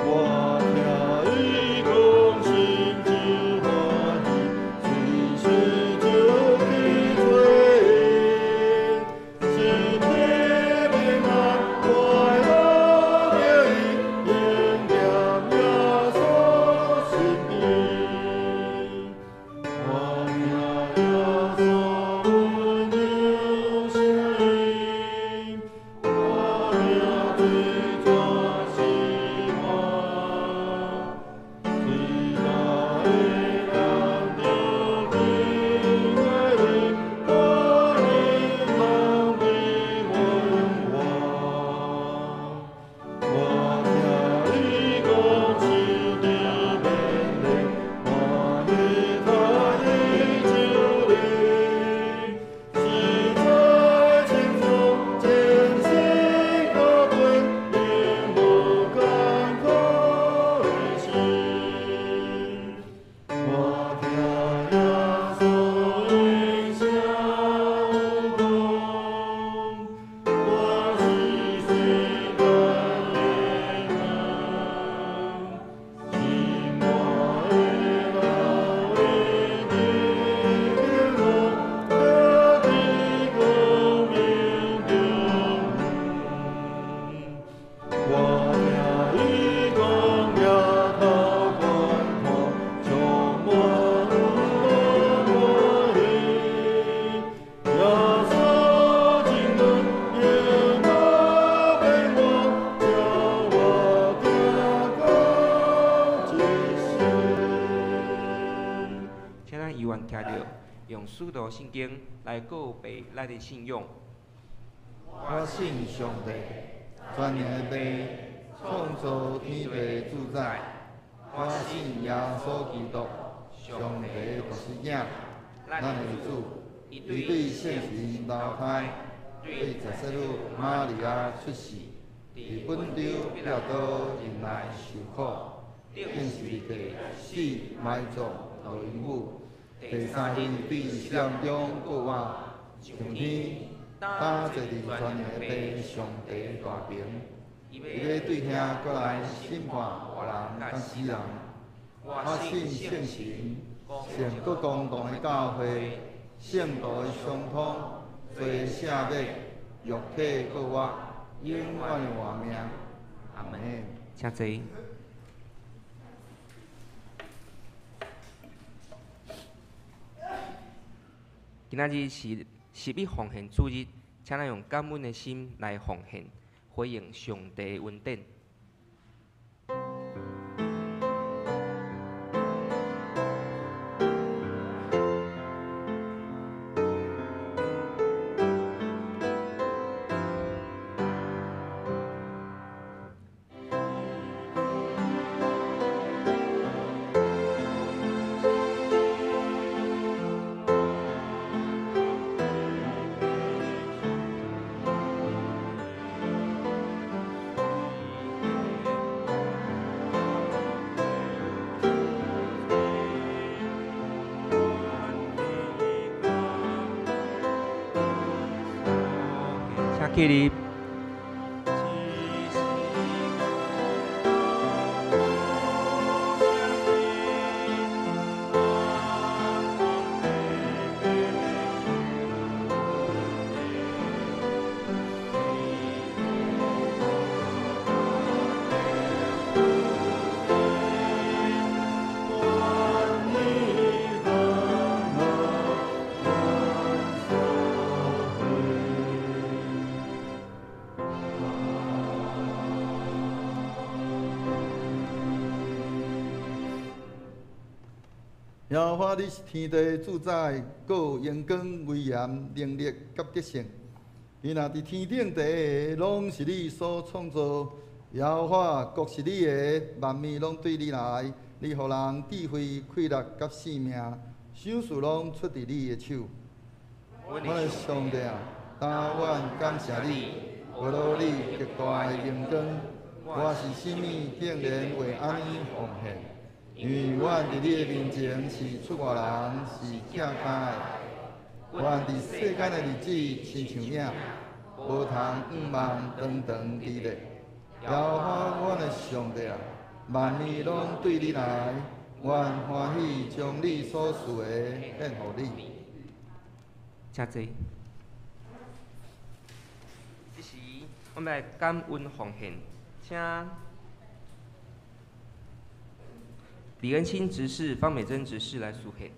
我聽伊講心就歡喜，隨時就去找伊，身體平安快樂著伊，永踮耶穌身邊。我聽耶穌溫柔聲音，我命水泉是我，最佳的人著親愛你，可能當你問我。我聽伊講受著勉勵，歡喜他的手禮，實在輕鬆，前生高貴，永無艱苦的事。我聽耶穌的聲講，我是世間的光，信我的人會得平安，活佇光明中。我聽伊講，額頭觀看，充滿歡喜。耶穌真恩永無變換，叫我行到這世。請咱猶原徛著，用使徒信經來告白咱的信仰。我信上帝，全能的父，創造天地的主宰。我信耶穌基督，上帝的獨生子，咱的主。伊對聖神流胎，對十聖女瑪利亞出世，佇本丟彼拉多忍耐受苦，釘十字架，死埋葬，落陰府，第三日對死人中復活，上天，搭坐佇全能的父上帝大爿。伊欲對遐閣來審判活人佮死人。我信聖神，聖閣公同的教會，聖徒的相通，罪赦免，肉體復活，永遠的活命。阿們。請坐。今仔日是十一奉獻主日，請咱用感恩的心來奉獻，回應上帝的恩典。起立。耶和華，你是天地主宰，閣有榮光、威嚴、能力佮得勝。伊若佇天頂地下，攏是你所創造。耶和華，國是你的，萬物攏對你來。你予人智慧、氣力佮性命，賞賜攏出佇你的手。我的上帝啊，當阮感謝你，為了你極大的榮光，我是啥物竟然會按呢奉獻？因為阮佇你的面前是出外人，是寄跤的。阮佇世間的日子親像影，無通向望長長佇咧。耶和華，阮的上帝啊，萬物攏對你來，阮歡喜將你所賜的獻予你。請坐。這時，我們來感恩奉獻，請李恩清執事、方美珍執事來書獻。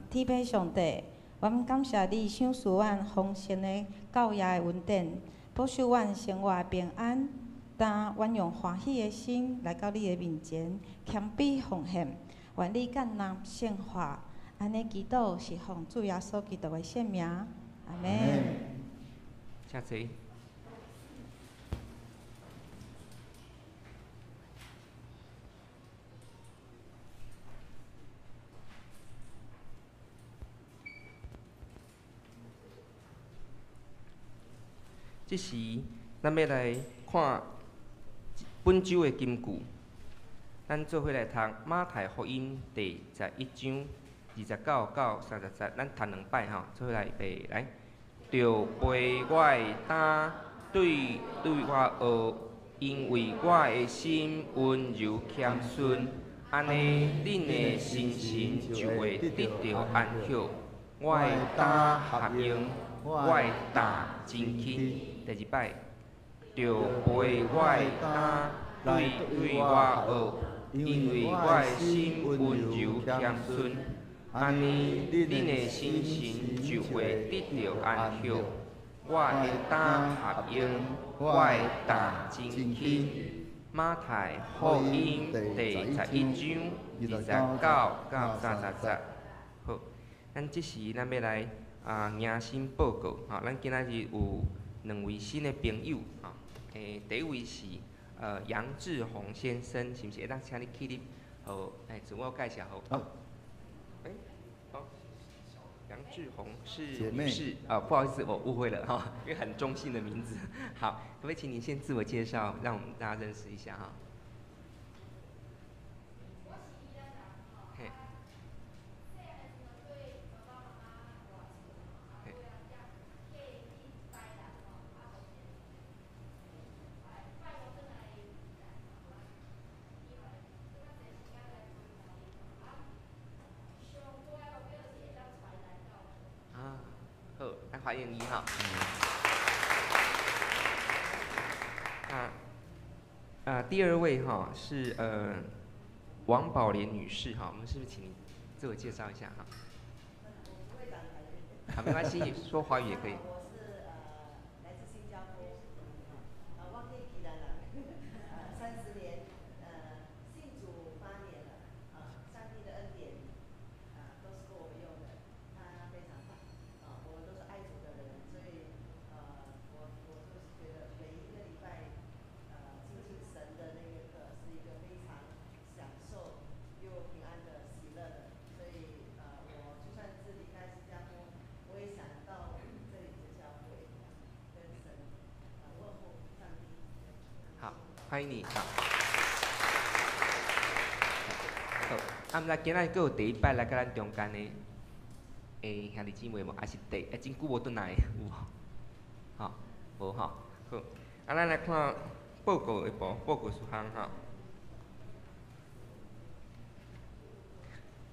天父上帝，阮感謝你賞賜阮豐盛的教業的恩典，保守阮生活平安。今阮用歡喜的心來到你的面前，謙卑奉獻，願你接納聖化。按呢祈禱是奉主耶穌基督的聖名，阿門。請坐。這時，咱欲來看本週的金句。咱做伙來讀馬太福音第十一章29到30節，咱讀兩擺吼，做伙來預備來。著背我的擔，對我學，因為我的心溫柔謙遜，按呢，恁的心神就會得著安息。我的擔合用，我的擔真輕。第二擺，著背我的擔，對我學，因為我的心溫柔謙遜，按呢，恁的心神就會得著安息。我的擔合用，我的擔真輕。馬太福音第十一章29到30節。好，咱這時咱欲來迎新報告，吼，咱今仔日有兩位新的朋友，吼，第一位是楊志宏先生，是毋是會當請你起立，好，自我介紹好。好。好，楊志宏是女士，啊，不好意思，我誤會了哈，因為很中性的名字。好，可不可以請你先自我介紹，讓我們大家認識一下哈？歡迎你哈。第二位哈是王寶蓮女士哈，我們是不是請你自我介紹一下哈？好，沒關係，說華語也可以。我是來自新加坡，我是宜蘭人，30年，信主8年了，上帝的恩典，都是夠我們用的，他非常棒，我們都是愛主的人，所以我就是覺得每一個禮拜，親近神的那個課是一個非常享受又平安的喜樂的，所以我就算是離開新加坡，我也想到這裡的教會，跟神問候上帝。好，歡迎你。好。好，啊，毋知今仔閣有第一擺來佮咱中間的，兄弟姊妹無？還是真久無轉來的有無？吼，無吼。好，啊，咱來看報告的部，報告事項吼。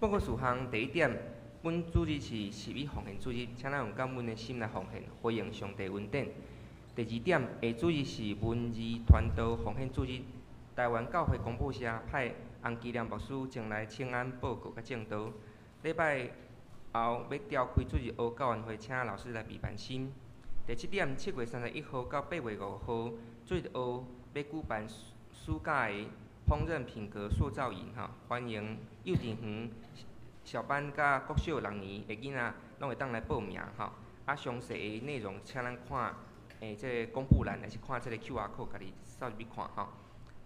報告事項第一點，本主日是11奉獻主日，請咱用感恩的心來奉獻，回應上帝恩典。第二點，下主日是文字傳道奉獻主日，台灣教會公布社派洪基良牧師前來請安報告佮證道。禮拜後欲召開主日學教員會，請老師來備辦心。第七點，7月31號到8月5號，主日學欲舉辦暑假的烹飪品格塑造營，吼，歡迎幼稚園小班佮國小6年的囡仔，攏會當來報名，吼。啊，詳細的內容，請咱看這個公布欄，還是看這個 QR code，家己掃入去看，吼。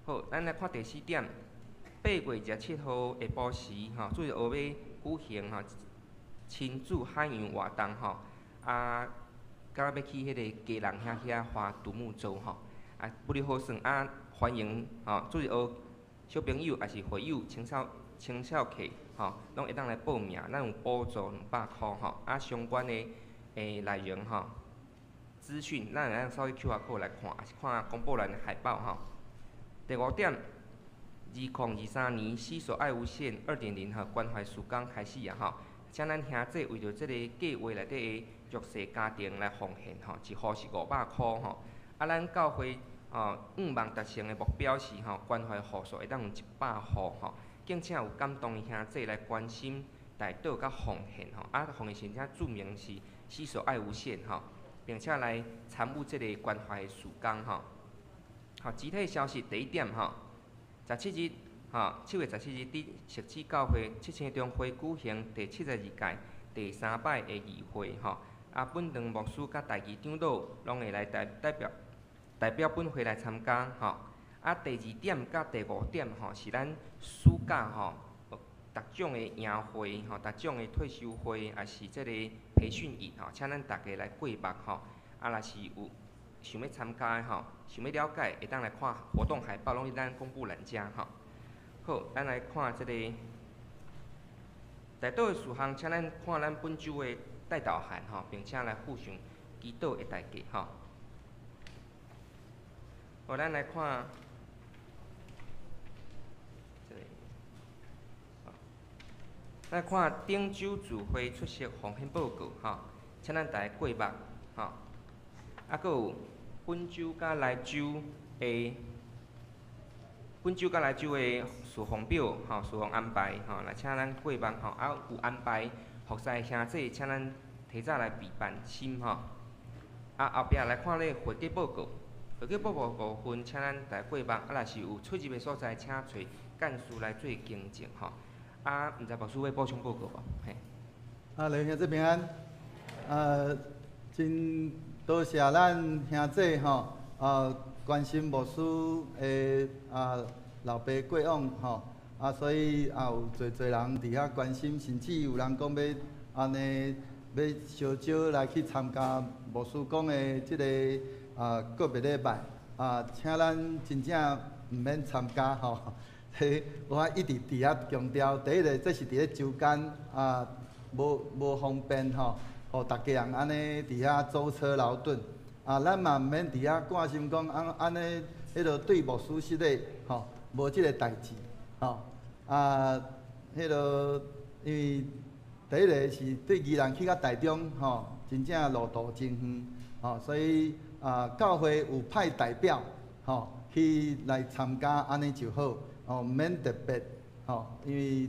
好，咱來看第四點，8月27號下晡時，吼，主日學欲舉行吼親子海洋活動，吼，啊，敢若欲去彼個基隆遐划獨木舟，吼，啊，不哩好耍啊，歡迎吼主日學小朋友，抑是會友、青少客，吼，攏會當來報名，咱有補助200箍，吼，啊，相關的內容吼，資訊，咱會當掃去 QR code 來看，抑是看公布欄的海報，吼。第五點，2023年攜手愛無限2.0和關懷事工開始啊，吼，請咱兄弟為著這个計畫內底的弱勢家庭來奉獻，吼，一戶是500箍，吼。啊，咱教會願望達成的目標是吼，關懷戶數會當有100戶，吼。敬請有感動的兄弟來關心、代禱佮奉獻，吼。啊，奉獻時請註明是攜手愛無限，吼。並且來參與這个關懷的事工吼。好，集體消息第一點吼，十七日吼，7月17日佇石子教會七星中會舉行第72屆第三擺的議會吼。啊，本堂牧師佮大義長老攏會來代表本會來參加吼。啊，第二點佮第五點吼，是咱暑假吼，逐種的營會吼，逐種的退修會，抑是這个培訓營吼，請咱逐家來過目吼。啊，若是有想欲參加的吼，想欲了解，會當來看活動海報，攏佇咱公布欄遮吼。好，咱來看這个代禱的事項，請咱看咱本週的代禱函吼，並且來附上祈禱的代價吼。好，咱來看這个，咱看頂週聚會出席奉獻報告吼，請咱逐家過目吼。啊，閣有本週佮來週的，本週佮來週的事奉表吼，事奉安排吼，來請咱過目吼。啊，有安排服侍的兄弟，請咱提早來備辦心吼。啊，後壁來看咧會計報告，會計報告部分，請咱逐家過目。啊，若是有出入的所在，請揣幹事來做更正吼。啊，毋知牧師欲補充報告無？嘿。啊，劉兄弟平安。真多謝咱兄弟吼，啊，關心牧師的啊老爸過往吼，啊，所以也有濟濟人佇遐關心，甚至有人講欲按呢欲相招來去參加牧師講的這个啊個別禮拜，啊，請咱真正毋免參加吼。彼我一直佇遐強調，第一个這是佇咧週間啊，無方便吼。予逐家人按呢佇遐舟車勞頓，啊，咱嘛毋免佇遐掛心講按按呢，彼落對牧師失禮，吼，無這个代誌，吼，啊，彼落因為第一个是對宜蘭去到台中，吼，真正路途真遠，吼，所以啊，教會有派代表，吼，去來參加，按呢就好，吼，毋免特別，吼，因為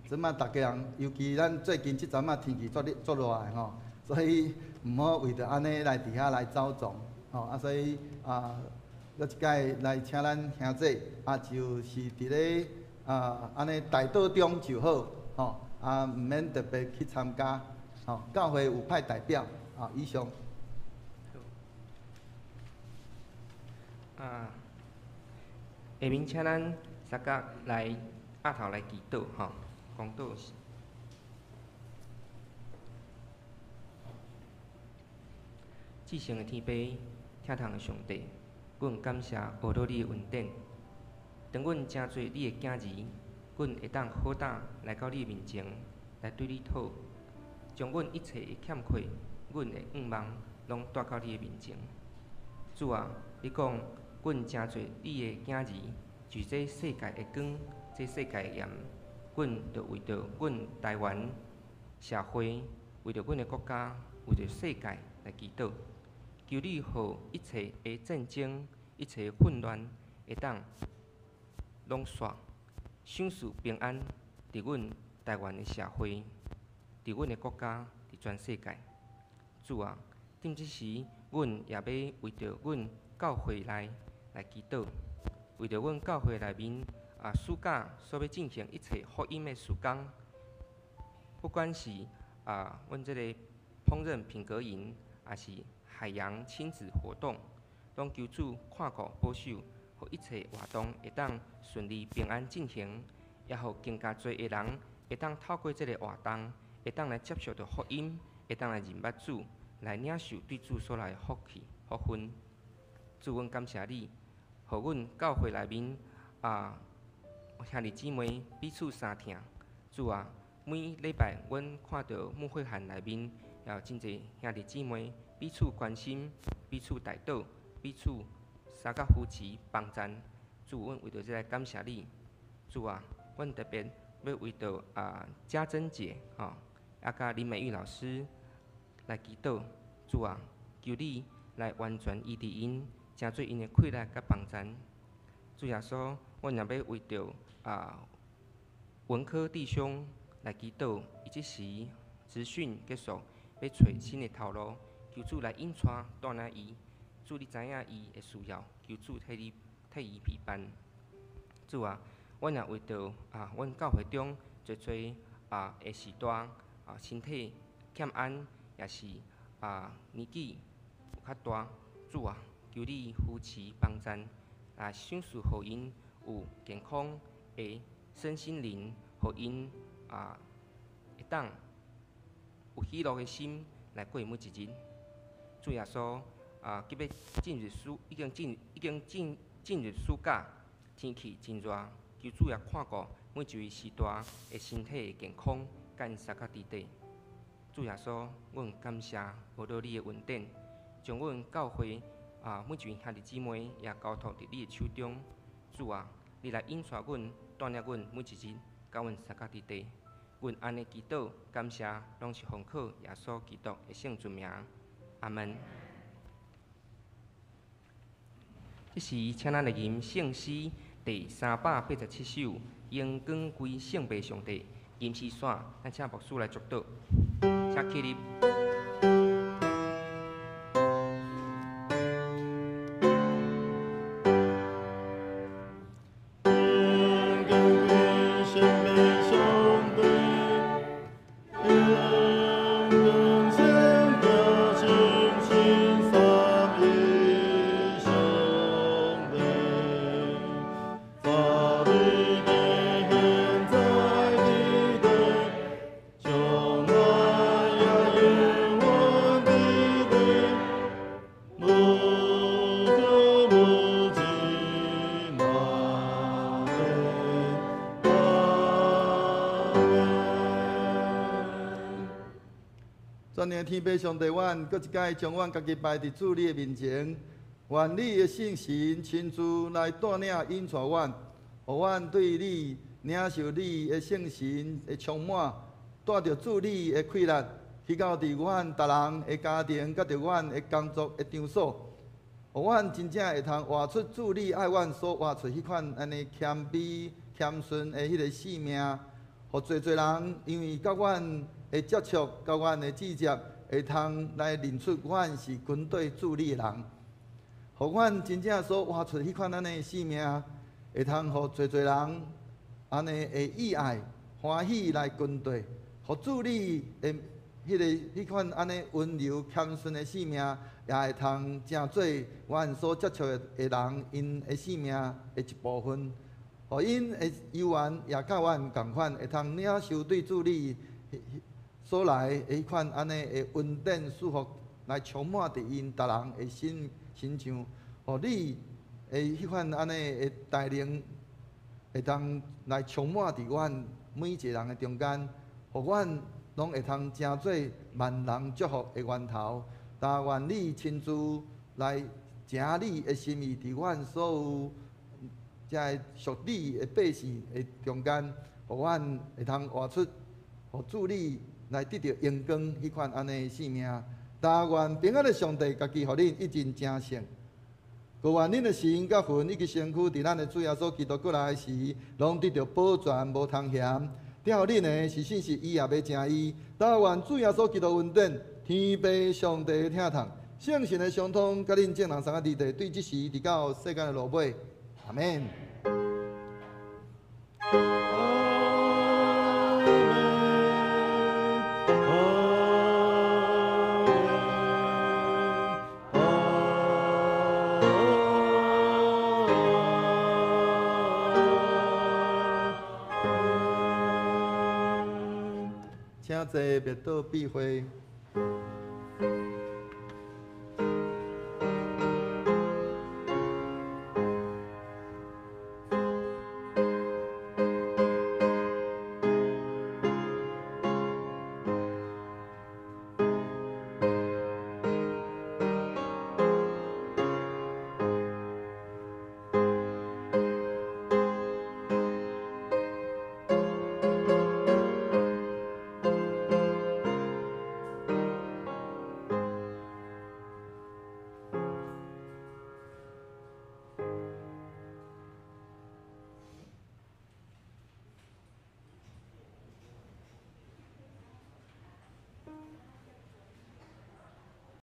這馬逐家人，尤其咱最近這陣仔天氣足熱足熱的吼。所以毋好為著按呢來佇遐來走傱，吼啊！所以啊，閣一擺來請咱兄弟啊，就是佇咧啊按呢代禱中就好，吼啊，毋免特別去參加，吼教會有派代表，啊，以上。啊，下面請咱三甲來額頭來祈禱，吼，講道。至聖的天父，疼痛的上帝，阮感謝呵咾你的恩典。當阮成做你的囝兒，阮會當好膽來到你的面前，來對你討，將阮一切的欠缺、阮的願望，攏帶到你的面前。主啊，你講，阮成做你的囝兒，是這世界的光，這世界的鹽。阮就為著阮台灣社會，為著阮的國家，為著世界來祈禱。求你予一切的戰爭、一切的混亂，會當攏煞，賞賜平安，佇阮台灣的社會，佇阮的國家，佇全世界。主啊，踮這時，阮也欲為著阮教會內來祈禱，為著阮教會內面啊，暑假所欲進行一切福音的事工，不管是啊，阮這個烹飪品格營，抑是海洋親子活動，攏求主看顧保守，予一切活動會當順利平安進行，也予更加濟的人會當透過這个活動，會當來接受著福音，會當來認捌主，來領受對主所來的福氣福分。主，阮感謝你，予阮教會內面啊兄弟姊妹彼此相疼。主啊，每禮拜阮看著牧會函內面也有真濟兄弟姊妹彼此關心、彼此代禱、彼此相佮扶持幫贊。主，阮為著這个感謝你。主啊，阮特別欲為著啊家珍姐吼，啊佮林美玉老師來祈禱。主啊，求你來完全醫治𪜶，成做𪜶的氣力佮幫贊。主耶穌，阮也欲為著啊文科弟兄來祈禱，伊這時職訓結束，欲揣新的頭路，求求主來引帶帶領伊，主你知影伊的需要，求主替你替伊備辦。主啊，阮也為著啊，阮教會中濟濟啊的時代啊，身體欠安，也是啊年紀有較大，主啊，求你扶持幫贊，來賞賜予𪜶有健康的身心靈，予𪜶啊會當有喜樂的心來過每一日。主耶穌啊，急欲進入暑，已經進已經進進入暑假，天氣真熱，求主也看顧每一位序大的身體的健康，佮𪜶相佮佇底。主耶穌，阮感謝無論你的恩典，將阮教會啊每一位兄弟姊妹也交託佇你的手中。主啊，你來引帶阮，帶領阮每一日，佮阮相佮佇底。阮按呢祈禱感謝，攏是奉靠耶穌基督的聖尊名。阿門。這時，請咱來吟聖詩第387首《榮光歸聖父上帝》吟詩線，咱請牧師來祝禱，請起立。全能天父上帝，阮閣一擺將阮家己擺佇主你的面前，願你的聖神親自來帶領引帶阮，予阮對你領受你的聖神的充滿，帶著主你的氣力，去到佇阮逐人的家庭，佮著阮的工作的場所，予阮真正會通活出主你愛阮所活出彼款按呢謙卑謙遜的彼个生命，予濟濟人因為佮阮的接觸，佮阮的接觸，會通來認出阮是跟綴主你的人，予阮真正所活出彼款按呢生命，會通予濟濟人按呢會意愛歡喜來跟綴，予主你的彼款按呢溫柔謙遜的生命，也會通成做阮所接觸的人𪜶的生命的一部分，予𪜶的猶原也佮阮仝款，會通領受對主你所來的彼款按呢的恩典祝福，來充滿佇𪜶逐人的身身上，予你的彼款按呢的帶領，會當來充滿佇阮每一個人的中間，予阮攏會通成做萬人祝福的源頭。但願你親自來成你的心意，佇阮所有遮个屬你的百姓的中間，予阮會通活出，予主你來得著榮光彼款按呢生命。但願平安的上帝家己予恁一盡成聖，閣願恁的心佮魂以及身軀，佇咱的主耶穌基督閣來時，攏得著保全無通嫌。疼予恁的是信實，伊也欲成伊。但願主耶穌基督恩典、天父上帝的疼痛、聖神的相通，佮恁眾人相佮佇底，對這時直到世間的落尾。阿們。請坐，默禱閉會。